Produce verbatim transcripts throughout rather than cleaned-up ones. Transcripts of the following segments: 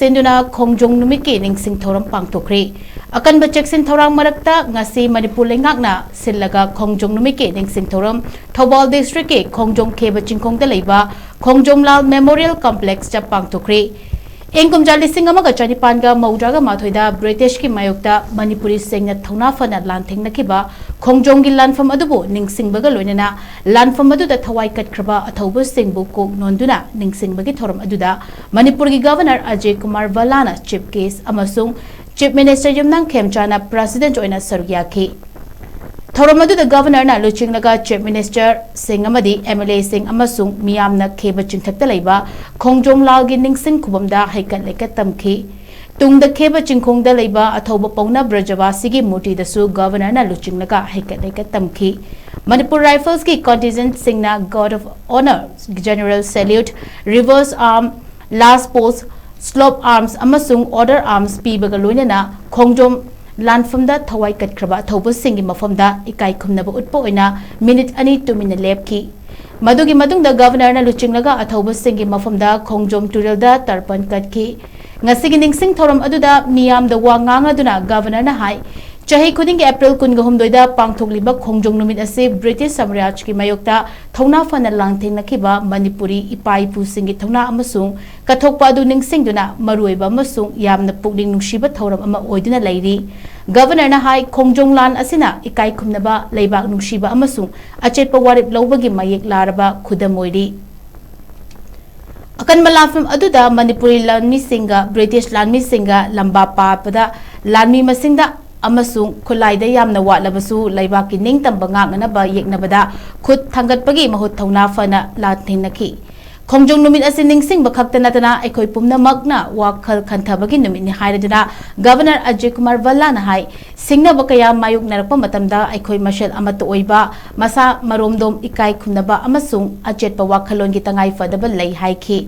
ꯁꯤꯟꯗꯨꯅ ꯈꯣꯡꯖꯣꯝ ꯅꯨꯃꯤꯠꯀꯤ ꯅꯤꯡꯁꯤꯡ ꯊꯧꯔꯝ ꯄꯥꯡꯊꯣꯛꯈ꯭ꯔꯤ꯫ ꯑꯀꯟꯕ ꯆꯦꯛꯁꯤꯟ ꯊꯧꯔꯥꯡ ꯃꯔꯛꯇ ꯉꯁꯤ ꯃꯅꯤꯄꯨꯔ ꯂꯩꯉꯥꯛꯅ ꯁꯤꯜꯂꯒ ꯈꯣꯡꯖꯣꯝ ꯅꯨꯃꯤꯠꯀꯤ ꯅꯤꯡꯁꯤꯡ ꯊꯧꯔꯝ ꯊꯧꯕꯥꯜ district ꯀꯤ ꯈꯣꯡꯖꯣꯝ ꯈꯦꯕ ꯆꯤꯡꯈꯣꯡꯗ ꯂꯩꯕ ꯈꯣꯡꯖꯣꯝ ꯂꯥꯜ Memorial Complex ꯇ ꯄꯥꯡꯊꯣꯛꯈ꯭ꯔꯤ꯫ ꯏꯪ ꯀꯨꯝꯖꯥ ꯂꯤꯁꯤꯡ ꯑꯃꯒ ꯆꯅꯤꯄꯥꯟꯒ ꯃꯧꯗ꯭ꯔꯥꯒ ꯃꯥꯊꯣꯏꯗ British ꯀꯤ ꯃꯥꯌꯣꯛꯇ ꯃꯅꯤꯄꯨꯔꯤꯁꯤꯡꯅ ꯊꯧꯅꯥ ꯐꯅ ꯂꯥꯟꯊꯦꯡꯅꯈꯤꯕ ꯈꯣꯡꯖꯣꯝꯒꯤ ꯂꯥꯟꯐꯝ ꯑꯗꯨꯕꯨ ꯅꯤꯡꯁꯤꯡꯕꯒ ꯂꯣꯏꯅꯅ ꯂꯥꯟꯐꯝ ꯑꯗꯨꯗ ꯊꯋꯥꯏ ꯀꯠꯈ꯭ꯔꯕ ꯑꯊꯧꯕꯁꯤꯡꯕꯨ ꯀꯣꯛ ꯅꯣꯟꯗꯨꯅ ꯅꯤꯡꯁꯤꯡꯕꯒꯤ ꯊꯧꯔꯝ ꯑꯗꯨꯗ ꯃꯅꯤꯄꯨꯔꯒꯤ Governor Ajay Kumar ꯚꯜꯂꯥꯅ chief guest ꯑꯃꯁꯨꯡ Chief Minister ꯌꯨꯝꯅꯥꯝ ꯈꯦꯝꯆꯥꯅ president ꯑꯣꯏꯅ ꯁꯔꯨꯛ ꯌꯥꯈꯤ꯫ ꯊꯧꯔꯝ ꯑꯗꯨꯗ Governor ꯅ ꯂꯨꯆꯤꯡꯂꯒ Chief Minister ꯁꯤꯡ ꯑꯃꯗꯤ M L A ꯁꯤꯡ ꯑꯃꯁꯨꯡ ꯃꯤꯌꯥꯝꯅ ꯈꯦꯕ ꯆꯤꯡꯊꯛꯇ ꯂꯩꯕ ꯈꯣꯡꯖꯣꯝ ꯂꯥꯜꯒꯤ ꯅꯤꯡꯁꯤꯡ ꯈꯨꯕꯝꯗ ꯍꯩꯀꯠ ꯂꯩꯀꯠ ꯇꯝꯈꯤ꯫ ꯇꯨꯡꯗ ꯈꯦꯕ ꯆꯤꯡꯈꯣꯡꯗ ꯂꯩꯕ ꯑꯊꯧꯕ ꯄꯧꯅꯥ ꯕ꯭ꯔꯖꯕꯥꯁꯤꯒꯤ ꯃꯨꯔꯇꯤꯗꯁꯨ Governor ꯅ ꯂꯨꯆꯤꯡꯂꯒ ꯍꯩꯀꯠ ꯂꯩꯀꯠ ꯇꯝꯈꯤ꯫ Manipur Rifles ꯀꯤ contingent ꯁꯤꯡꯅ guard of honour, general salute, reverse arm, last post, slope arms ꯑꯃꯁꯨꯡ order arms ꯄꯤꯕꯒ ꯂꯣꯏꯅꯅ ꯈꯣꯡꯖꯣꯝ ꯂꯥꯟꯐꯝꯗ ꯊꯋꯥꯏ ꯀꯠꯈ꯭ꯔꯕ ꯑꯊꯧꯕꯁꯤꯡꯒꯤ ꯃꯐꯝꯗ ꯏꯀꯥꯏ ꯈꯨꯝꯅꯕ ꯎꯠꯄ ꯑꯣꯏꯅ minute ꯑꯅꯤ ꯇꯨꯃꯤꯟꯅ ꯂꯦꯞꯈꯤ꯫ ꯃꯗꯨꯒꯤ ꯃꯇꯨꯡꯗ Governor ꯅ ꯂꯨꯆꯤꯡꯂꯒ ꯑꯊꯧꯕꯁꯤꯡꯒꯤ ꯃꯐꯝꯗ ꯈꯣꯡꯖꯣꯝ ꯇꯨꯔꯦꯜꯗ ꯇꯔꯄꯟ ꯀꯠꯈꯤ꯫ ꯉꯁꯤꯒꯤ ꯅꯤꯡꯁꯤꯡ ꯊꯧꯔꯝ ꯑꯗꯨꯗ ꯃꯤꯌꯥꯝꯗ ꯋꯥ ꯉꯥꯡꯂꯗꯨꯅ Governor ꯅ ꯍꯥꯏ, ꯆꯍꯤ ꯈꯨꯗꯤꯡꯒꯤ April ꯀꯨꯟꯒ ꯍꯨꯝꯗꯣꯏꯗ ꯄꯥꯡꯊꯣꯛꯂꯤꯕ ꯈꯣꯡꯖꯣꯝ ꯅꯨꯃꯤꯠ ꯑꯁꯤ British ꯁꯥꯝꯔꯥꯖꯀꯤ ꯃꯥꯌꯣꯛꯇ ꯊꯧꯅꯥ ꯐꯅ ꯂꯥꯟꯊꯦꯡꯅꯈꯤꯕ ꯃꯅꯤꯄꯨꯔꯤ ꯏꯄꯥ ꯏꯄꯨꯁꯤꯡꯒꯤ ꯊꯧꯅꯥ ꯑꯃꯁꯨꯡ ꯀꯠꯊꯣꯛꯄ ꯑꯗꯨ ꯅꯤꯡꯁꯤꯡꯗꯨꯅ ꯃꯔꯨꯑꯣꯏꯕ ꯑꯃꯁꯨꯡ ꯌꯥꯝꯅ ꯄꯨꯛꯅꯤꯡ ꯅꯨꯡꯁꯤꯕ ꯊꯧꯔꯝ ꯑꯃ ꯑꯣꯏꯗꯨꯅ ꯂꯩꯔꯤ꯫ Governor ꯅ ꯍꯥꯏ, ꯈꯣꯡꯖꯣꯝ ꯂꯥꯟ ꯑꯁꯤꯅ ꯏꯀꯥꯏ ꯈꯨꯝꯅꯕ, ꯂꯩꯕꯥꯛ ꯅꯨꯡꯁꯤꯕ ꯑꯃꯁꯨꯡ ꯑꯆꯦꯠꯄ ꯋꯥꯔꯦꯞ ꯂꯧꯕꯒꯤ ꯃꯌꯦꯛ ꯂꯥꯔꯕ ꯈꯨꯗꯝ ꯑꯣꯏꯔꯤ꯫ ꯑꯀꯟꯕ ꯂꯥꯟꯐꯝ ꯑꯗꯨꯗ ꯃꯅꯤꯄꯨꯔꯤ ꯂꯥꯟꯃꯤꯁꯤꯡꯒ British ꯂꯥꯟꯃꯤꯁꯤꯡꯒ ꯂꯝꯕꯥ ꯄꯥꯕꯗ ꯂꯥꯟꯃꯤ ꯃꯁꯤꯡꯗ ꯑꯃꯁꯨꯡ ꯈꯨꯠꯂꯥꯏꯗ ꯌꯥꯝꯅ ꯋꯥꯠꯂꯕꯁꯨ ꯂꯩꯕꯥꯛꯀꯤ ꯅꯤꯡꯇꯝꯕ ꯉꯥꯛꯅꯅꯕ ꯌꯦꯛꯅꯕꯗ ꯈꯨꯠ ꯊꯥꯡꯒꯠꯄꯒꯤ ꯃꯍꯨꯠ ꯊꯧꯅꯥ ꯐꯅ ꯂꯥꯟꯊꯦꯡꯅꯈꯤ꯫ ꯈꯣꯡꯖꯣꯝ ꯅꯨꯃꯤꯠ ꯑꯁꯤ ꯅꯤꯡꯁꯤꯡꯕ ꯈꯛꯇ ꯅꯠꯇꯅ ꯑꯩꯈꯣꯏ ꯄꯨꯝꯅꯃꯛꯅ ꯋꯥꯈꯜ ꯈꯟꯊꯕꯒꯤ ꯅꯨꯃꯤꯠꯅꯤ ꯍꯥꯏꯔꯗꯨꯅ Governor ꯑꯖꯌ ꯀꯨꯃꯥꯔ ꯚꯜꯂꯥꯅ ꯍꯥꯏ, ꯁꯤꯡꯅꯕ ꯀꯌꯥ ꯃꯥꯌꯣꯛꯅꯔꯛꯄ ꯃꯇꯝꯗ ꯑꯩꯈꯣꯏ ꯃꯁꯦꯜ ꯑꯃꯠꯇ ꯑꯣꯏꯕ, ꯃꯁꯥ ꯃꯔꯣꯝꯗꯣꯝ ꯏꯀꯥꯏ ꯈꯨꯝꯅꯕ ꯑꯃꯁꯨꯡ ꯑꯆꯦꯠꯄ ꯋꯥꯈꯜꯂꯣꯟꯒꯤ ꯇꯉꯥꯏ ꯐꯗꯕ ꯂꯩ ꯍꯥꯏꯈꯤ꯫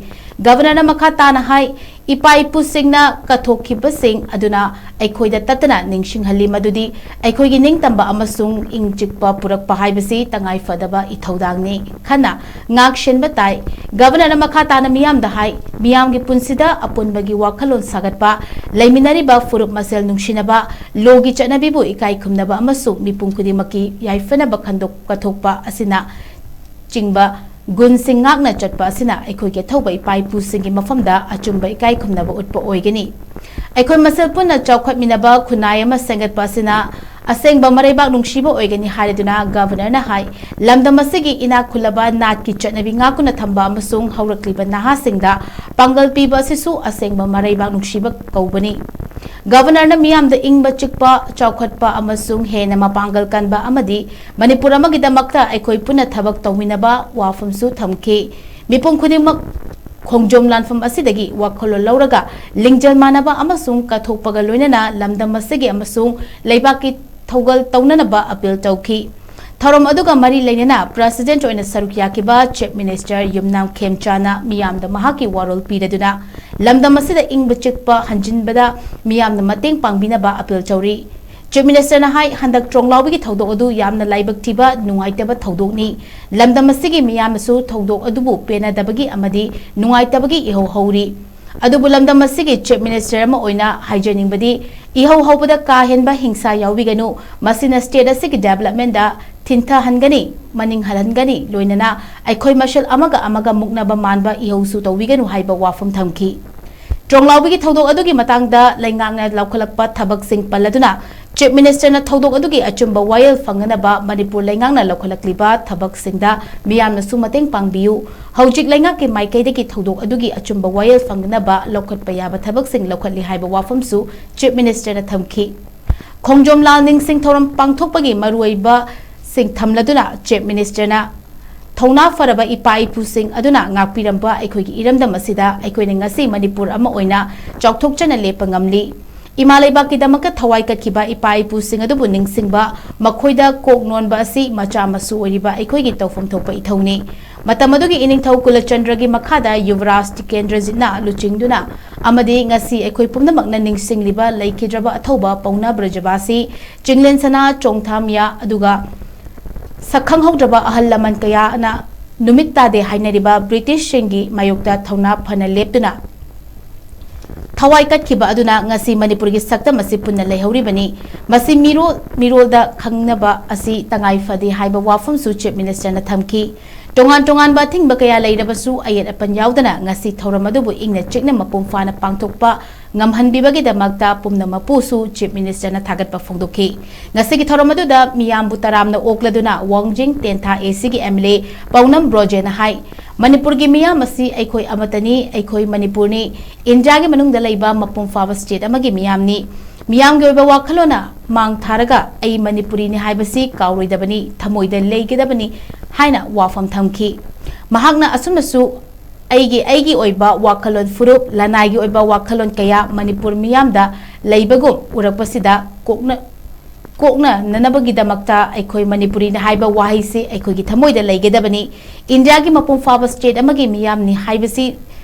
ꯒꯕꯔꯅꯔꯅ ꯃꯈꯥ ꯇꯥꯅ ꯍꯥꯏ, ꯏꯄꯥ ꯏꯄꯨꯁꯤꯡꯅ ꯀꯠꯊꯣꯛꯈꯤꯕꯁꯤꯡ ꯑꯗꯨꯅ ꯑꯩꯈꯣꯏꯗ ꯇꯠꯇꯅ ꯅꯤꯡꯁꯤꯡꯍꯜꯂꯤ ꯃꯗꯨꯗꯤ ꯑꯩꯈꯣꯏꯒꯤ ꯅꯤꯡꯇꯝꯕ ꯑꯃꯁꯨꯡ ꯏꯪ ꯆꯤꯛꯄ ꯄꯨꯔꯛꯄ ꯍꯥꯏꯕꯁꯤ ꯇꯉꯥꯏ ꯐꯗꯕ ꯏꯊꯧꯗꯥꯡꯅꯤ꯫ ꯈꯟꯅ ꯉꯥꯛ ꯁꯦꯟꯕ ꯇꯥꯏ꯫ ꯒꯕꯔꯅꯔꯅ ꯃꯈꯥ ꯇꯥꯅ ꯃꯤꯌꯥꯝꯗ ꯍꯥꯏ, ꯃꯤꯌꯥꯝꯒꯤ ꯄꯨꯟꯁꯤꯗ ꯑꯄꯨꯟꯕꯒꯤ ꯋꯥꯈꯜꯂꯣꯟ ꯁꯥꯒꯠꯄ, ꯂꯩꯃꯤꯟꯅꯔꯤꯕ ꯐꯨꯔꯨꯞ ꯃꯁꯦꯜ ꯅꯨꯡꯁꯤꯅꯕ, ꯂꯣꯒꯤ ꯆꯠꯅꯕꯤꯕꯨ ꯏꯀꯥꯏ ꯈꯨꯝꯅꯕ ꯑꯃꯁꯨꯡ ꯃꯤꯄꯨꯝ ꯈꯨꯗꯤꯡꯃꯛꯀꯤ ꯌꯥꯏꯐꯅꯕ ꯈꯟꯗꯣꯛ ꯀꯠꯊꯣꯛꯄ ꯑꯁꯤꯅ ꯆꯤꯡꯕ ꯒꯨꯟꯁꯤꯡ ꯉꯥꯛꯅ ꯆꯠꯄ ꯑꯁꯤꯅ ꯑꯩꯈꯣꯏꯒꯤ ꯑꯊꯧꯕ ꯏꯄꯥ ꯏꯄꯨꯁꯤꯡꯒꯤ ꯃꯐꯝꯗ ꯑꯆꯨꯝꯕ ꯏꯀꯥꯏ ꯈꯨꯝꯅꯕ ꯎꯠꯄ ꯑꯣꯏꯒꯅꯤ꯫ ꯑꯩꯈꯣꯏ ꯃꯁꯦꯜ ꯄꯨꯟꯅ ꯆꯥꯎꯈꯠꯃꯤꯟꯅꯕ ꯈꯨꯟꯅꯥꯏ ꯑꯃ ꯁꯦꯝꯒꯠꯄ ꯑꯁꯤꯅ ꯑꯁꯦꯡꯕ ꯃꯔꯩꯕꯥꯛ ꯅꯨꯡꯁꯤꯕ ꯑꯣꯏꯒꯅꯤ ꯍꯥꯏꯔꯗꯨꯅ ꯒꯕꯔꯅꯔꯅ ꯍꯥꯏ, ꯂꯝꯗꯝ ꯑꯁꯤꯒꯤ ꯏꯅꯥꯛ ꯈꯨꯜꯂꯕ ꯅꯥꯠꯀꯤ ꯆꯠꯅꯕꯤ ꯉꯥꯛꯇꯨꯅ ꯊꯝꯕ ꯑꯃꯁꯨꯡ ꯍꯧꯔꯛꯂꯤꯕ ꯅꯍꯥꯁꯤꯡꯗ ꯄꯥꯡꯒꯜ ꯄꯤꯕ ꯑꯁꯤꯁꯨ ꯑꯁꯦꯡꯕ ꯃꯔꯩꯕꯥꯛ ꯅꯨꯡꯁꯤꯕ ꯀꯧꯕꯅꯤ꯫ ꯒꯕꯔꯅꯔꯅ ꯃꯤꯌꯥꯝꯗ ꯏꯪꯕ ꯆꯤꯛꯄ, ꯆꯥꯎꯈꯠꯄ ꯑꯃꯁꯨꯡ ꯍꯦꯟꯅ ꯃꯄꯥꯡꯒꯜ ꯀꯟꯕ ꯑꯃꯗꯤ ꯃꯅꯤꯄꯨꯔ ꯑꯃꯒꯤꯗꯃꯛꯇ ꯑꯩꯈꯣꯏ ꯄꯨꯟꯅ ꯊꯕꯛ ꯇꯧꯃꯤꯟꯅꯕ ꯋꯥꯐꯝꯁꯨ ꯊꯝꯈꯤ꯫ ꯃꯤꯄꯨꯝ ꯈꯨꯗꯤꯡꯃꯛ ꯈꯣꯡꯖꯣꯝ ꯂꯥꯟꯐꯝ ꯑꯁꯤꯗꯒꯤ ꯋꯥꯈꯜꯂꯣꯟ ꯂꯧꯔꯒ ꯂꯤꯡꯖꯦꯜ ꯃꯥꯟꯅꯕ ꯑꯃꯁꯨꯡ ꯀꯠꯊꯣꯛꯄꯒ ꯂꯣꯏꯅꯅ ꯂꯝꯗꯝ ꯑꯁꯤꯒꯤ ꯑꯃꯁꯨꯡ ꯂꯩꯕꯥꯛꯀꯤ ꯊꯧꯒꯜ ꯇꯧꯅꯅꯕ ꯑꯄꯤꯜ ꯇꯧꯈꯤ꯫ ꯊꯧꯔꯝ ꯑꯗꯨꯒ ꯃꯔꯤ ꯂꯩꯅꯅ ꯄ꯭ꯔꯦꯁꯤꯗꯦꯟꯠ ꯑꯣꯏꯅ ꯁꯔꯨꯛ ꯌꯥꯈꯤꯕ ꯆꯤꯐ ꯃꯤꯅꯤꯁꯇꯔ ꯌꯨꯝꯅꯥꯝ ꯈꯦꯝꯆꯥꯅ ꯃꯤꯌꯥꯝꯗ ꯃꯍꯥꯛꯀꯤ ꯋꯥꯔꯣꯜ ꯄꯤꯔꯗꯨꯅ ꯂꯝꯗꯝ ꯑꯁꯤꯗ ꯏꯪꯕ ꯆꯤꯛꯄ ꯍꯟꯖꯤꯟꯕꯗ ꯃꯤꯌꯥꯝꯅ ꯃꯇꯦꯡ ꯄꯥꯡꯕꯤꯅꯕ ꯑꯄꯤꯜ ꯇꯧꯔꯤ꯫ ꯆꯤꯐ ꯃꯤꯅꯤꯁꯇꯔꯅ ꯍꯥꯏ, ꯍꯟꯗꯛ ꯇ꯭ꯔꯣꯡꯂꯥꯎꯕꯤꯒꯤ ꯊꯧꯗꯣꯛ ꯑꯗꯨ ꯌꯥꯝꯅ ꯂꯥꯏꯕꯛ ꯊꯤꯕ, ꯅꯨꯡꯉꯥꯏꯇꯕ ꯊꯧꯗꯣꯛꯅꯤ꯫ ꯂꯝꯗꯝ ꯑꯁꯤꯒꯤ ꯃꯤꯌꯥꯝꯅꯁꯨ ꯊꯧꯗꯣꯛ ꯑꯗꯨꯕꯨ ꯄꯦꯟꯅꯗꯕꯒꯤ ꯑꯃꯗꯤ ꯅꯨꯡꯉꯥꯏꯇꯕꯒꯤ ꯏꯍꯧ ꯍꯧꯔꯤ꯫ ꯑꯗꯨꯕꯨ ꯂꯝꯗꯝ ꯑꯁꯤꯒꯤ ꯆꯤꯐ ꯃꯤꯅꯤꯁꯇꯔ ꯑꯃ ꯑꯣꯏꯅ ꯍꯥꯏꯖꯅꯤꯡꯕꯗꯤ, ꯏꯍꯧ ꯍꯧꯕꯗ ꯀꯥ ꯍꯦꯟꯕ ꯍꯤꯡꯁꯥ ꯌꯥꯎꯕꯤꯒꯅꯨ꯫ ꯃꯁꯤꯅ ꯁ꯭ꯇꯦꯠ ꯑꯁꯤꯒꯤ ꯗꯦꯕꯂꯞꯃꯦꯟꯗ ꯊꯤꯟꯊꯍꯟꯒꯅꯤ, ꯃꯅꯤꯡ ꯍꯜꯍꯟꯒꯅꯤ, ꯂꯣꯏꯅꯅ ꯑꯩꯈꯣꯏ ꯃꯁꯦꯜ ꯑꯃꯒ ꯑꯃꯒ ꯃꯨꯛꯅꯕ ꯃꯥꯟꯕ ꯏꯍꯧꯁꯨ ꯇꯧꯕꯤꯒꯅꯨ ꯍꯥꯏꯕ ꯋꯥꯐꯝ ꯊꯝꯈꯤ꯫ ꯇ꯭ꯔꯣꯡꯂꯥꯎꯕꯤꯒꯤ ꯊꯧꯗꯣꯛ ꯑꯗꯨꯒꯤ ꯃꯇꯥꯡꯗ ꯂꯩꯉꯥꯛꯅ ꯂꯧꯈꯠꯂꯛꯄ ꯊꯕꯛꯁꯤꯡ ꯄꯜꯂꯗꯨꯅ, ꯆꯤꯐ ꯃꯤꯅꯤꯁꯇꯔꯅ ꯊꯧꯗꯣꯛ ꯑꯗꯨꯒꯤ ꯑꯆꯨꯝꯕ ꯋꯥꯌꯦꯜ ꯐꯪꯅꯅꯕ ꯃꯅꯤꯄꯨꯔ ꯂꯩꯉꯥꯛꯅ ꯂꯧꯈꯠꯂꯛꯂꯤꯕ ꯊꯕꯛꯁꯤꯡꯗ ꯃꯤꯌꯥꯝꯅꯁꯨ ꯃꯇꯦꯡ ꯄꯥꯡꯕꯤꯌꯨ꯫ ꯍꯧꯖꯤꯛ ꯂꯩꯉꯥꯛꯀꯤ ꯃꯥꯏꯀꯩꯗꯒꯤ ꯊꯧꯗꯣꯛ ꯑꯗꯨꯒꯤ ꯑꯆꯨꯝꯕ ꯋꯥꯌꯦꯜ ꯐꯪꯅꯅꯕ ꯂꯧꯈꯠꯄ ꯌꯥꯕ ꯊꯕꯛꯁꯤꯡ ꯂꯧꯈꯠꯂꯤ ꯍꯥꯏꯕ ꯋꯥꯐꯝꯁꯨ ꯆꯤꯐ ꯃꯤꯅꯤꯁꯇꯔꯅ ꯊꯝꯈꯤ꯫ ꯈꯣꯡꯖꯣꯝ ꯂꯥꯜ ꯅꯤꯡꯁꯤꯡ ꯊꯧꯔꯝ ꯄꯥꯡꯊꯣꯛꯄꯒꯤ ꯃꯔꯨꯑꯣꯏꯕꯁꯤꯡ ꯊꯝꯂꯗꯨꯅ ꯆꯤꯐ ꯃꯤꯅꯤꯁꯇꯔꯅ ꯊꯧꯅꯥ ꯐꯔꯕ ꯏꯄꯥ ꯏꯄꯨꯁꯤꯡ ꯑꯗꯨꯅ ꯉꯥꯛꯄꯤꯔꯝꯕ ꯑꯩꯈꯣꯏꯒꯤ ꯏꯔꯝꯗꯝ ꯑꯁꯤꯗ ꯑꯩꯈꯣꯏꯅ ꯉꯁꯤ ꯃꯅꯤꯄꯨꯔ ꯑꯃ ꯑꯣꯏꯅ ꯆꯥꯎꯊꯣꯛꯆꯅ ꯂꯦꯞꯄ ꯉꯝꯂꯤ꯫ ꯏꯃꯥ ꯂꯩꯕꯥꯛꯀꯤꯗꯃꯛꯇ ꯊꯋꯥꯏ ꯀꯠꯈꯤꯕ ꯏꯄꯥ ꯏꯄꯨꯁꯤꯡ ꯑꯗꯨꯕꯨ ꯅꯤꯡꯁꯤꯡꯕ, ꯃꯈꯣꯏꯗ ꯀꯣꯛ ꯅꯣꯟꯕ ꯑꯁꯤ ꯃꯆꯥ ꯃꯁꯨ ꯑꯣꯏꯔꯤꯕ ꯑꯩꯈꯣꯏꯒꯤ ꯇꯧꯐꯝ ꯊꯣꯛꯄ ꯏꯊꯧꯅꯤ꯫ ꯃꯇꯝ ꯑꯗꯨꯒꯤ ꯏꯅꯤꯡꯊꯧ ꯀꯨꯂꯆꯟꯗ꯭ꯔꯒꯤ ꯃꯈꯥꯗ ꯌꯨꯕꯔꯥꯖ ꯇꯤꯀꯦꯟꯗ꯭ꯔꯖꯤꯠꯅ ꯂꯨꯆꯤꯡꯗꯨꯅ ꯑꯃꯗꯤ ꯉꯁꯤ ꯑꯩꯈꯣꯏ ꯄꯨꯝꯅꯃꯛꯅ ꯅꯤꯡꯁꯤꯡꯂꯤꯕ ꯂꯩꯈꯤꯗ꯭ꯔꯕ ꯑꯊꯧꯕ ꯄꯥꯎꯅꯥ ꯕ꯭ꯔꯖꯕꯥꯁꯤ ꯆꯤꯡꯂꯦꯟ ꯁꯅꯥ ꯆꯣꯡꯊꯥꯝꯌꯥ ꯑꯗꯨꯒ ꯁꯛꯈꯪꯍꯧꯗ꯭ꯔꯕ ꯑꯍꯜ ꯂꯃꯟ ꯀꯌꯥꯅ ꯅꯨꯃꯤꯠ ꯇꯥꯗꯦ ꯍꯥꯏꯅꯔꯤꯕ ꯕ꯭ꯔꯤꯇꯤꯁꯁꯤꯡꯒꯤ ꯃꯥꯌꯣꯛꯇ ꯊꯧꯅꯥ ꯐꯅ ꯂꯦꯞꯇꯨꯅ ꯊꯋꯥꯏ ꯀꯠꯈꯤꯕ ꯑꯗꯨꯅ ꯉꯁꯤ ꯃꯅꯤꯄꯨꯔꯒꯤ ꯁꯛꯇꯝ ꯑꯁꯤ ꯄꯨꯟꯅ ꯂꯩꯍꯧꯔꯤꯕꯅꯤ꯫ ꯃꯁꯤ ꯃꯤꯔꯣꯜ ꯃꯤꯔꯣꯜꯗ ꯈꯪꯅꯕ ꯑꯁꯤ ꯇꯉꯥꯏ ꯐꯗꯦ ꯍꯥꯏꯕ ꯋꯥꯐꯝꯁꯨ ꯆꯤꯐ ꯃꯤꯅꯤꯁꯇꯔꯅ ꯊꯝꯈꯤ꯫ ꯇꯣꯉꯥꯟ ꯇꯣꯉꯥꯟꯕ ꯑꯊꯤꯡꯕ ꯀꯌꯥ ꯂꯩꯔꯕꯁꯨ ꯑꯌꯦꯠ ꯑꯄꯟ ꯌꯥꯎꯗꯅ ꯉꯁꯤ ꯊꯧꯔꯝ ꯑꯗꯨꯕꯨ ꯏꯪꯅ ꯆꯤꯛꯅ ꯃꯄꯨꯡ ꯐꯥꯅ ꯄꯥꯡꯊꯣꯛꯄ ꯉꯝꯍꯟꯕꯤꯕꯒꯤꯗꯃꯛꯇ ꯄꯨꯝꯅꯃꯛꯄꯨꯁꯨ ꯆꯤꯐ ꯃꯤꯅꯤꯁꯇꯔꯅ ꯊꯥꯒꯠꯄ ꯐꯣꯡꯗꯣꯛꯈꯤ꯫ ꯉꯁꯤꯒꯤ ꯊꯧꯔꯝ ꯑꯗꯨꯗ ꯃꯤꯌꯥꯝꯕꯨ ꯇꯔꯥꯝꯅ ꯑꯣꯛꯂꯗꯨꯅ ꯋꯥꯡꯖꯤꯡ ꯇꯦꯟꯊꯥ ꯑꯦ ꯁꯤꯒꯤ ꯑꯦꯝ ꯑꯦꯜ ꯑꯦ ꯄꯥꯎꯅꯝ ꯕ꯭ꯔꯣꯖꯦꯅ ꯍꯥꯏ, ꯃꯅꯤꯄꯨꯔꯒꯤ ꯃꯤꯌꯥꯝ ꯑꯁꯤ ꯑꯩꯈꯣꯏ ꯑꯃꯠꯇꯅꯤ, ꯑꯩꯈꯣꯏ ꯃꯅꯤꯄꯨꯔꯅꯤ꯫ ꯏꯟꯗꯤꯌꯥꯒꯤ ꯃꯅꯨꯡꯗ ꯂꯩꯕ ꯃꯄꯨꯡ ꯐꯥꯕ ꯁ꯭ꯇꯦꯠ ꯑꯃꯒꯤ ꯃꯤꯌꯥꯝꯅꯤ꯫ ꯃꯤꯌꯥꯝꯒꯤ ꯑꯣꯏꯕ ꯋꯥꯈꯜꯂꯣꯟꯅ ꯃꯥꯡ ꯊꯥꯔꯒ ꯑꯩ ꯃꯅꯤꯄꯨꯔꯤꯅꯤ ꯍꯥꯏꯕꯁꯤ ꯀꯥꯎꯔꯣꯏꯗꯕꯅꯤ, ꯊꯃꯣꯏꯗ ꯂꯩꯒꯗꯕꯅꯤ ꯍꯥꯏꯅ ꯋꯥꯐꯝ ꯊꯝꯈꯤ꯫ ꯃꯍꯥꯛꯅ ꯑꯁꯨꯝꯅꯁꯨ ꯑꯩꯒꯤ, ꯑꯩꯒꯤ ꯑꯣꯏꯕ ꯋꯥꯈꯜꯂꯣꯟ ꯐꯨꯔꯨꯞ, ꯂꯅꯥꯏꯒꯤ ꯑꯣꯏꯕ ꯋꯥꯈꯜꯂꯣꯟ ꯀꯌꯥ ꯃꯅꯤꯄꯨꯔ ꯃꯤꯌꯥꯝꯗ ꯂꯩꯕꯒꯨꯝ ꯎꯔꯛꯄꯁꯤꯗ ꯀꯣꯛꯅ, ꯀꯣꯛꯅꯅꯕꯒꯤꯗꯃꯛꯇ ꯑꯩꯈꯣꯏ ꯃꯅꯤꯄꯨꯔꯤꯅꯤ ꯍꯥꯏꯕ ꯋꯥꯍꯩꯁꯤ ꯑꯩꯈꯣꯏꯒꯤ ꯊꯃꯣꯏꯗ ꯂꯩꯒꯗꯕꯅꯤ꯫ ꯏꯟꯗꯤꯌꯥꯒꯤ ꯃꯄꯨꯡ ꯐꯥꯕ ꯁ꯭ꯇꯦꯠ ꯑꯃꯒꯤ ꯃꯤꯌꯥꯝꯅꯤ ꯍꯥꯏꯕꯁꯤ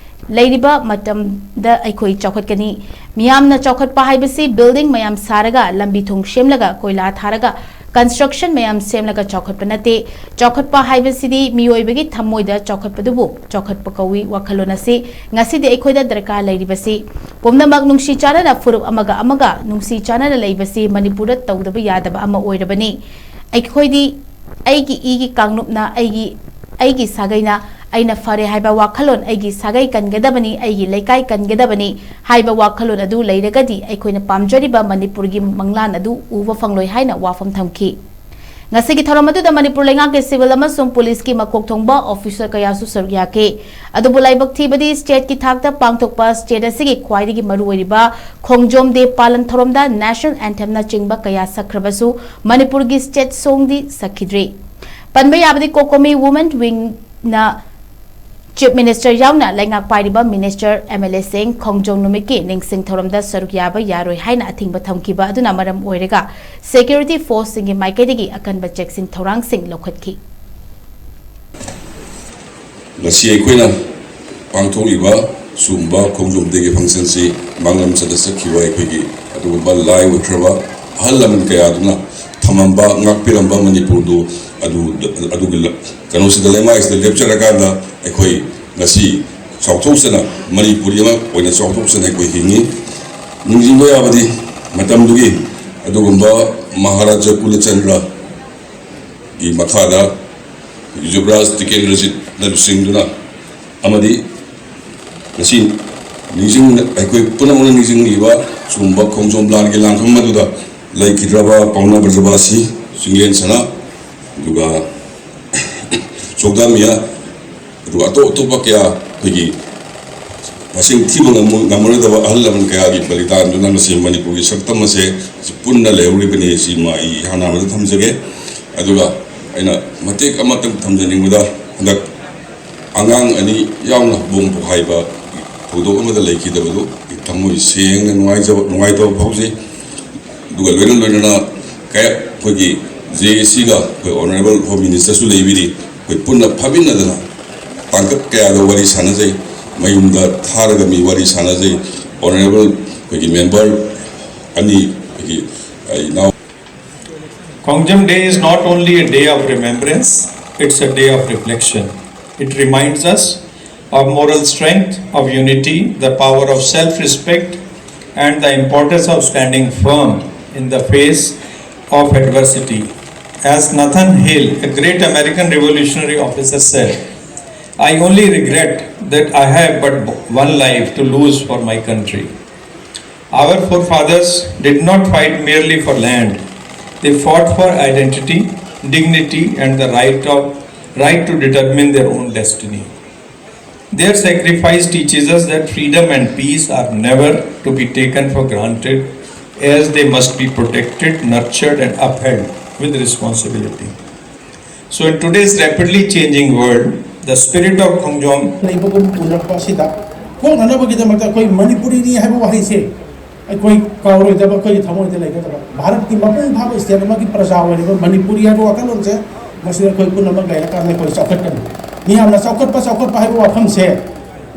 ꯂꯩꯔꯤꯕ ꯃꯇꯝꯗ ꯑꯩꯈꯣꯏ ꯆꯥꯎꯈꯠꯀꯅꯤ꯫ ꯃꯤꯌꯥꯝꯅ ꯆꯥꯎꯈꯠꯄ ꯍꯥꯏꯕꯁꯤ ꯕꯤꯜꯗꯤꯡ ꯃꯌꯥꯝ ꯁꯥꯔꯒ, ꯂꯝꯕꯤ ꯊꯣꯡ ꯁꯦꯝꯂꯒ, ꯀꯣꯏꯂꯥ ꯊꯥꯔꯒ, ꯀꯟꯁꯇ꯭ꯔꯛꯁꯟ ꯃꯌꯥꯝ ꯁꯦꯝꯂꯒ ꯆꯥꯎꯈꯠꯄ ꯅꯠꯇꯦ꯫ ꯆꯥꯎꯈꯠꯄ ꯍꯥꯏꯕꯁꯤꯗꯤ ꯃꯤꯑꯣꯏꯕꯒꯤ ꯊꯃꯣꯏꯗ ꯆꯥꯎꯈꯠꯄꯗꯨꯕꯨ ꯆꯥꯎꯈꯠꯄ ꯀꯧꯏ꯫ ꯋꯥꯈꯜꯂꯣꯟ ꯑꯁꯤ ꯉꯁꯤꯗꯤ ꯑꯩꯈꯣꯏꯗ ꯗꯔꯀꯥꯔ ꯂꯩꯔꯤꯕꯁꯤ ꯄꯨꯝꯅꯃꯛ ꯅꯨꯡꯁꯤ ꯆꯥꯟꯅꯅ ꯐꯨꯔꯨꯞ ꯑꯃꯒ ꯑꯃꯒ ꯅꯨꯡꯁꯤ ꯆꯥꯟꯅꯅ ꯂꯩꯕꯁꯤ ꯃꯅꯤꯄꯨꯔꯗ ꯇꯧꯗꯕ ꯌꯥꯗꯕ ꯑꯃ ꯑꯣꯏꯔꯕꯅꯤ꯫ ꯑꯩꯈꯣꯏꯗꯤ ꯑꯩꯒꯤ ꯏꯒꯤ ꯀꯥꯡꯂꯨꯞꯅ, ꯑꯩꯒꯤ, ꯑꯩꯒꯤ ꯁꯥꯒꯩꯅ, ꯑꯩꯅ ꯐꯔꯦ ꯍꯥꯏꯕ ꯋꯥꯈꯜꯂꯣꯟ, ꯑꯩꯒꯤ ꯁꯥꯒꯩ ꯀꯟꯒꯗꯕꯅꯤ, ꯑꯩꯒꯤ ꯂꯩꯀꯥꯏ ꯀꯟꯒꯗꯕꯅꯤ ꯍꯥꯏꯕ ꯋꯥꯈꯜꯂꯣꯟ ꯑꯗꯨ ꯂꯩꯔꯒꯗꯤ ꯑꯩꯈꯣꯏꯅ ꯄꯥꯝꯖꯔꯤꯕ ꯃꯅꯤꯄꯨꯔꯒꯤ ꯃꯪꯂꯥꯟ ꯑꯗꯨ ꯎꯕ ꯐꯪꯂꯣꯏ ꯍꯥꯏꯅ ꯋꯥꯐꯝ ꯊꯝꯈꯤ꯫ ꯉꯁꯤꯒꯤ ꯊꯧꯔꯝ ꯑꯗꯨꯗ ꯃꯅꯤꯄꯨꯔ ꯂꯩꯉꯥꯛꯀꯤ ꯁꯤꯚꯤꯜ ꯑꯃꯁꯨꯡ ꯄꯨꯂꯤꯁꯀꯤ ꯃꯀꯣꯛ ꯊꯣꯡꯕ ꯑꯣꯐꯤꯁꯔ ꯀꯌꯥꯁꯨ ꯁꯔꯨꯛ ꯌꯥꯈꯤ꯫ ꯑꯗꯨꯕꯨ ꯂꯥꯏꯕꯛ ꯊꯤꯕꯗꯤ ꯁ꯭ꯇꯦꯠꯀꯤ ꯊꯥꯛꯇ ꯄꯥꯡꯊꯣꯛꯄ ꯁ꯭ꯇꯦꯠ ꯑꯁꯤꯒꯤ ꯈ꯭ꯋꯥꯏꯗꯒꯤ ꯃꯔꯨꯑꯣꯏꯔꯤꯕ ꯈꯣꯡꯖꯣꯝ ꯗꯦ ꯄꯥꯂꯟ ꯊꯧꯔꯝꯗ ꯅꯦꯁꯅꯦꯜ ꯑꯦꯟꯊꯦꯝꯅꯆꯤꯡꯕ ꯀꯌꯥ ꯁꯛꯈ꯭ꯔꯕꯁꯨ ꯃꯅꯤꯄꯨꯔꯒꯤ ꯁ꯭ꯇꯦꯠ ꯁꯣꯡꯗꯤ ꯁꯛꯈꯤꯗ꯭ꯔꯤ꯫ ꯄꯟꯕ ꯌꯥꯕꯗꯤ ꯀꯣꯀꯣꯃꯤ ꯋꯨꯃꯦꯟ ꯋꯤꯡꯅ ꯆꯤꯐ ꯃꯤꯅꯤꯁꯇꯔ ꯌꯥꯎꯅ ꯂꯩꯉꯥꯛ ꯄꯥꯏꯔꯤꯕ ꯃꯤꯅꯤꯁꯇꯔ, ꯑꯦꯝ ꯑꯦꯜ ꯑꯦꯁꯤꯡ ꯈꯣꯡꯖꯣꯝ ꯅꯨꯃꯤꯠꯀꯤ ꯅꯤꯡꯁꯤꯡ ꯊꯧꯔꯝꯗ ꯁꯔꯨꯛ ꯌꯥꯕ ꯌꯥꯔꯣꯏ ꯍꯥꯏꯅ ꯑꯊꯤꯡꯕ ꯊꯝꯈꯤꯕ ꯑꯗꯨꯅ ꯃꯔꯝ ꯑꯣꯏꯔꯒ ꯁꯦꯀ꯭ꯌꯨꯔꯤꯇꯤ ꯐꯣꯔꯁꯁꯤꯡꯒꯤ ꯃꯥꯏꯀꯩꯗꯒꯤ ꯑꯀꯟꯕ ꯆꯦꯛꯁꯤꯟ ꯊꯧꯔꯥꯡꯁꯤꯡ ꯂꯧꯈꯠꯈꯤ꯫ ꯉꯁꯤ ꯑꯩꯈꯣꯏꯅ ꯄꯥꯡꯊꯣꯛꯂꯤꯕ ꯁꯤꯒꯨꯝꯕ ꯈꯣꯡꯖꯣꯝ ꯗꯦꯒꯤ ꯐꯪꯁꯟꯁꯤ ꯃꯥꯡꯂꯝ ꯆꯠꯇ ꯆꯠꯈꯤꯕ ꯑꯩꯈꯣꯏꯒꯤ ꯑꯗꯨꯒꯨꯝꯕ ꯂꯥꯏ ꯑꯣꯏꯈ꯭ꯔꯕ ꯑꯍꯜ ꯂꯃꯟ ꯀꯌꯥꯗꯨꯅ ꯊꯝꯃꯝꯕ, ꯉꯥꯛꯄꯤꯔꯝꯕ ꯃꯅꯤꯄꯨꯔꯗꯨ ꯑꯗꯨ, ꯑꯗꯨꯒꯤ ꯂ-, ꯀꯩꯅꯣꯁꯤꯗ, ꯂꯩꯃꯥꯏꯁꯤꯗ ꯂꯦꯞꯆꯔꯀꯥꯟꯗ ꯑꯩꯈꯣꯏ ꯉꯁꯤ ꯆꯥꯎꯊꯣꯛꯆꯅ, ꯃꯅꯤꯄꯨꯔꯤ ꯑꯃ ꯑꯣꯏꯅ ꯆꯥꯎꯊꯣꯛꯆꯅ ꯑꯩꯈꯣꯏ ꯍꯤꯡꯉꯤ꯫ ꯅꯤꯡꯁꯤꯡꯕ ꯌꯥꯕꯗꯤ ꯃꯇꯝꯗꯨꯒꯤ ꯑꯗꯨꯒꯨꯝꯕ ꯃꯍꯥꯔꯥꯖꯥ ꯀꯨꯂꯆꯟꯗ꯭ꯔꯒꯤ ꯃꯈꯥꯗ ꯌꯨꯕꯔꯥꯖ ꯇꯤꯀꯦꯟꯗ꯭ꯔꯖꯤꯠꯅ ꯂꯨꯆꯤꯡꯗꯨꯅ ꯑꯃꯗꯤ ꯉꯁꯤ ꯅꯤꯡꯁꯤꯡ-, ꯑꯩꯈꯣꯏ ꯄꯨꯝꯅꯃꯛꯅ ꯅꯤꯡꯁꯤꯡꯂꯤꯕ ꯁꯤꯒꯨꯝꯕ ꯈꯣꯡꯖꯣꯝ ꯂꯥꯟꯒꯤ ꯂꯥꯟꯐꯝ ꯑꯗꯨꯗ ꯂꯩꯈꯤꯗ꯭ꯔꯕ ꯄꯥꯎꯅꯥ ꯕ꯭ꯔꯖꯕꯥꯁꯤ, ꯆꯤꯡꯂꯦꯟ ꯁꯅꯥ, ꯑꯗꯨꯒ ꯆꯣꯛꯗꯥꯃꯤꯌꯥ, ꯑꯗꯨꯒ ꯑꯇꯣꯞ ꯑꯇꯣꯞꯄ ꯀꯌꯥ ꯑꯩꯈꯣꯏꯒꯤ ꯃꯁꯤꯡ ꯊꯤꯕ ꯉꯝꯃꯣ-, ꯉꯝꯃꯔꯣꯏꯗꯕ ꯑꯍꯜ ꯂꯃꯟ ꯀꯌꯥꯒꯤ ꯕꯂꯤꯗꯥꯟꯗꯨꯅ ꯉꯁꯤ ꯃꯅꯤꯄꯨꯔꯒꯤ ꯁꯛꯇꯝ ꯑꯁꯦ ꯄꯨꯟꯅ ꯂꯩꯍꯧꯔꯤꯕꯅꯤ꯫ ꯁꯤꯃ ꯑꯩ ꯏꯍꯥꯟ ꯍꯥꯟꯕꯗ ꯊꯝꯖꯒꯦ꯫ ꯑꯗꯨꯒ ꯑꯩꯅ ꯃꯇꯦꯛ ꯑꯃꯇꯪ ꯊꯝꯖꯅꯤꯡꯕꯗ, ꯍꯟꯗꯛ ꯑꯉꯥꯡ ꯑꯅꯤ ꯌꯥꯎꯅ ꯕꯣꯝ ꯄꯣꯈꯥꯏꯕ ꯊꯧꯗꯣꯛ ꯑꯃꯗ ꯂꯩꯈꯤꯗꯕꯗꯨ ꯊꯃꯣꯏ ꯁꯦꯡꯅ ꯅꯨꯡꯉꯥꯏꯖꯕ, ꯅꯨꯡꯉꯥꯏꯇꯕ ꯐꯥꯎꯖꯩ꯫ ꯑꯗꯨꯒ ꯂꯣꯏꯅ ꯂꯣꯏꯅꯅ ꯀꯌꯥ ꯑꯩꯈꯣꯏꯒꯤ ꯖꯦ ꯑꯦ ꯁꯤꯒ ꯑꯩꯈꯣꯏ ꯑꯣꯅꯔꯦꯕꯜ ꯍꯣꯝ ꯃꯤꯅꯤꯁꯇꯔꯁꯨ ꯂꯩꯕꯤꯔꯤ꯫ ꯑꯩꯈꯣꯏ ꯄꯨꯟꯅ ꯐꯝꯃꯤꯟꯅꯗꯅ ꯇꯥꯡꯀꯛ ꯀꯌꯥꯗ ꯋꯥꯔꯤ ꯁꯥꯟꯅꯖꯩ, ꯃꯌꯨꯝꯗ ꯊꯥꯔꯒ ꯃꯤ ꯋꯥꯔꯤ ꯁꯥꯟꯅꯖꯩ꯫ ꯑꯣꯅꯔꯦꯕꯜ ꯑꯩꯈꯣꯏꯒꯤ ꯃꯦꯝꯕꯔ ꯑꯅꯤ, ꯑꯩꯈꯣꯏꯒꯤ ꯏꯅꯥꯎ Khongjam Day is not only a day of remembrance, it's a day of reflection. It reminds us of moral strength, of unity, the power of self respect, and the importance of standing firm in the face of adversity. As Nathan Hale, a great American revolutionary officer, said, I only regret that I have but one life to lose for my country. Our forefathers did not fight merely for land. They fought for identity, dignity, and the right of right to determine their own destiny. Their sacrifice teaches us that freedom and peace are never to be taken for granted, as they must be protected, nurtured, and upheld with responsibility. So, in today's rapidly changing world, the spirit of Khongjom ꯂꯩꯕꯒꯨꯝ ꯎꯅꯔꯛꯄ ꯑꯁꯤꯗ ꯀꯣꯛꯅꯅꯕꯒꯤꯗꯃꯛꯇ ꯑꯩꯈꯣꯏ ꯃꯅꯤꯄꯨꯔꯤꯅꯤ ꯍꯥꯏꯕ ꯋꯥꯍꯩꯁꯦ ꯑꯩꯈꯣꯏ ꯀꯥꯎꯔꯣꯏꯗꯕ, ꯑꯩꯈꯣꯏꯒꯤ ꯊꯃꯣꯏꯗ ꯂꯩꯒꯗꯕ, ꯚꯥꯔꯠꯀꯤ ꯃꯄꯨꯡ ꯐꯥꯕ ꯁ꯭ꯇꯦꯠ ꯑꯃꯒꯤ ꯄ꯭ꯔꯖꯥ ꯑꯣꯏꯔꯤꯕ ꯃꯅꯤꯄꯨꯔꯤ ꯍꯥꯏꯕ ꯋꯥꯈꯜꯂꯣꯟꯁꯦ ꯃꯁꯤꯗ ꯑꯩꯈꯣꯏ ꯄꯨꯝꯅꯃꯛ ꯂꯩꯔꯀꯥꯟꯗ ꯑꯩꯈꯣꯏ ꯆꯥꯎꯈꯠꯀꯅꯤ꯫ ꯃꯤꯌꯥꯝꯅ ꯆꯥꯎꯈꯠꯄ, ꯆꯥꯎꯈꯠꯄ ꯍꯥꯏꯕ ꯋꯥꯐꯝꯁꯦ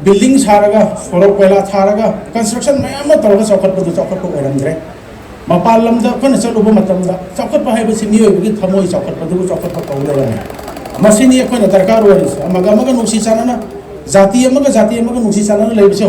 building ꯁꯥꯔꯒ, ꯁꯣꯔꯣꯛ ꯀꯣꯏꯂꯥ ꯊꯥꯔꯒ, construction ꯃꯌꯥꯝ ꯑꯃ ꯇꯧꯔꯒ ꯆꯥꯎꯈꯠꯄꯗꯨ ꯆꯥꯎꯈꯠꯄ ꯑꯣꯏꯔꯝꯗ꯭ꯔꯦ꯫ ꯃꯄꯥꯟ ꯂꯝꯗ ꯑꯩꯈꯣꯏꯅ ꯆꯠꯂꯨꯕ ꯃꯇꯝꯗ ꯆꯥꯎꯈꯠꯄ ꯍꯥꯏꯕꯁꯤ ꯃꯤꯑꯣꯏꯕꯒꯤ ꯊꯃꯣꯏ ꯆꯥꯎꯈꯠꯄꯗꯨꯕꯨ ꯆꯥꯎꯈꯠꯄ ꯀꯧ ꯂꯩꯔꯝꯃꯤ꯫ ꯃꯁꯤꯅꯤ ꯑꯩꯈꯣꯏꯅ ꯗꯔꯀꯥꯔ ꯑꯣꯏꯔꯤꯁꯦ꯫ ꯑꯃꯒ ꯑꯃꯒ ꯅꯨꯡꯁꯤ ꯆꯥꯟꯅꯅ, ꯖꯥꯇꯤ ꯑꯃꯒ ꯖꯥꯇꯤ ꯑꯃꯒ ꯅꯨꯡꯁꯤ ꯆꯥꯟꯅꯅ ꯂꯩꯕꯁꯦ